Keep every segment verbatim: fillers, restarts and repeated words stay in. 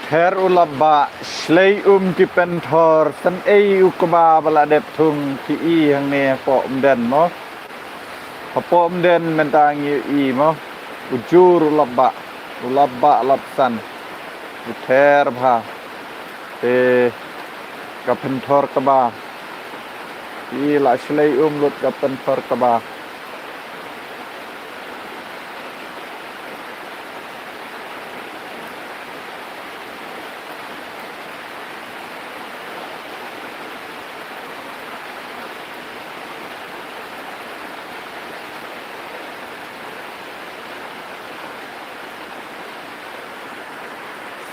Her u lap ba shlei um ki pynthor, san ei u kba ba la dep thung ki i hangne hapoh Umden mo. Hapoh Umden mynta ngi i mo. U jur u lap ba, u lap ba lap san. U ther bha. Te ka pynthor kba. Ki la shlei um lut ka pynthor kba.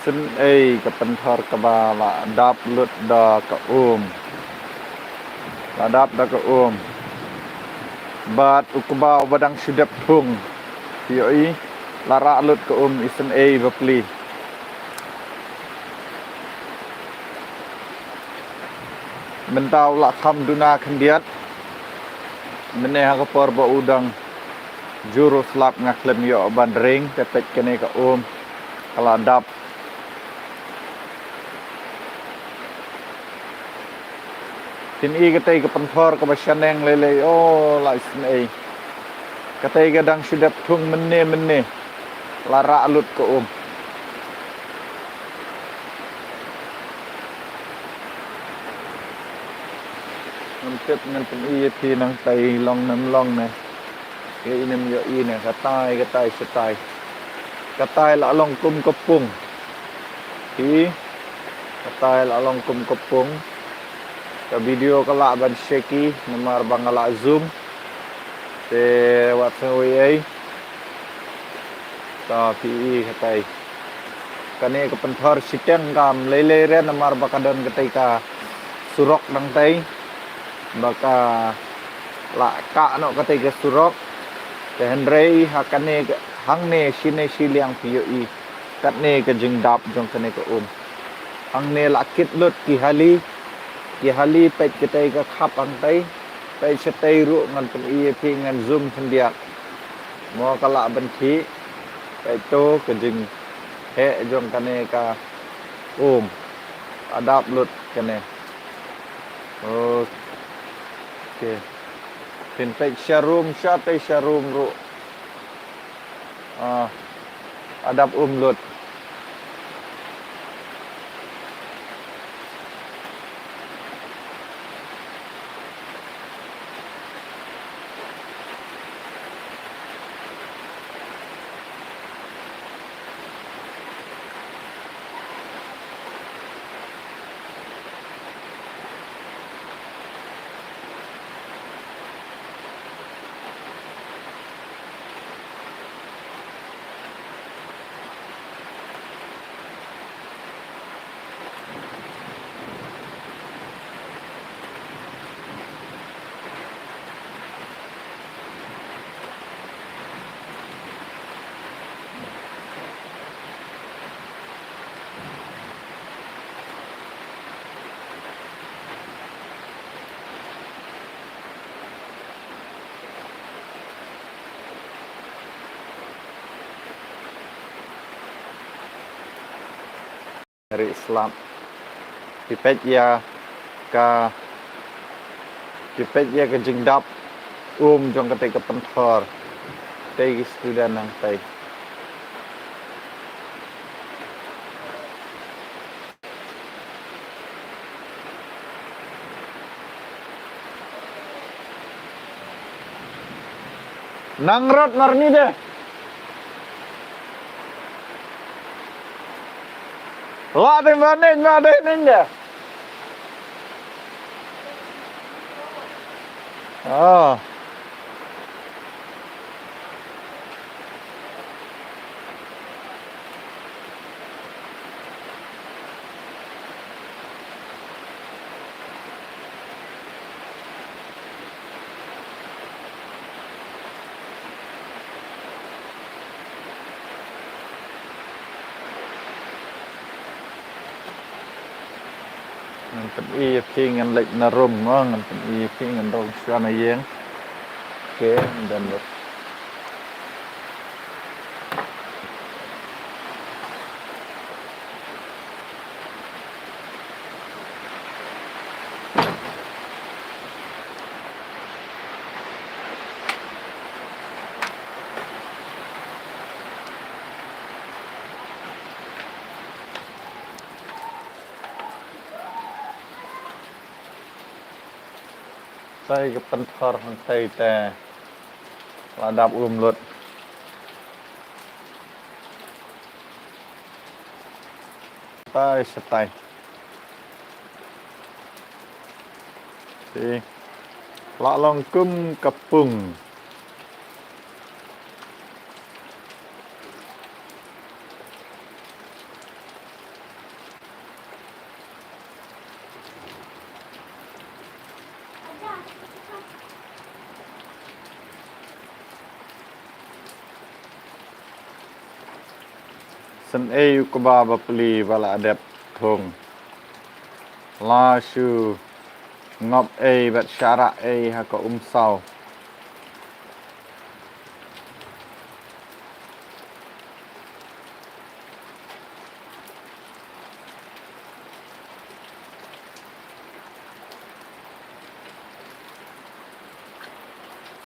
Sien ei ka pynthor kaba la dap lut da ka um. La dap da ka um. Bad u kba uba dang shu dep thung. Phi ïohi la rah lut ka um, i sien ei ba pli. Mynta u la kham duna khyndiat. Mynne ha ka por ba u dang jur u slap nga khlem ïoh ban ring, te peit kane ka um ka la dap. Phin i katei ka pynthor kaba shaneng lei lei, o la sien ei. Katei ka dang shu dep thung mynne mynne. La rah lut ka um. Ngam tip, ngan pyni ïa phi nangtai long ne ym long ne. Ïa i nem ïohi ne, katai katai shatai. Katai la long kum ka pung. Phi, katai la long kum ka pung. Ka video ka lah ban shaky namar ba nga lah zoom. Te wat sngew ei ei. Ta phi i katai. Kane ka pynthor shiteng kam lei lei re namar ba ka don katei ka surok dang tei. Ba ka la kah noh katei ka surok. Te hynrei ha kane ka, hangne shine shiliang phi ïohi. Katne ka jingdap jong kane ka um. Hangne la kit lut ki hali. Ki hali peit katei ka khap hangtei. Peit shatei ruh ngan pyni ïa phi, ngan zoom khyndiat. Mo ka lah ban khih. Peit to ka jingheh jong kane ka um. Adap lut kane. Okay. Phin peit sharum, shatei sharum ruh. Ah, adap um lut. Ri slap. Phi peit ïa ka, phi peit ïa ka jingdap um jong katei ka pynthor. Tei ki student nangtei. Nang rot marni de. Wa de marni na de ning de. Ah. Ngan pyni ïa phi, ngan leit na rum mo, ngan pyni ïa phi, ngan rung shuwa na ïing. Okay, ngan dang. Tei ka pynthor hangtei te la dap um lut. Tei sa tei. Ti. La long kum ka pung. Sngewbha u kba bapli ba la dep thung. La shu ngop ei bad sharak ei ha ka umsaw.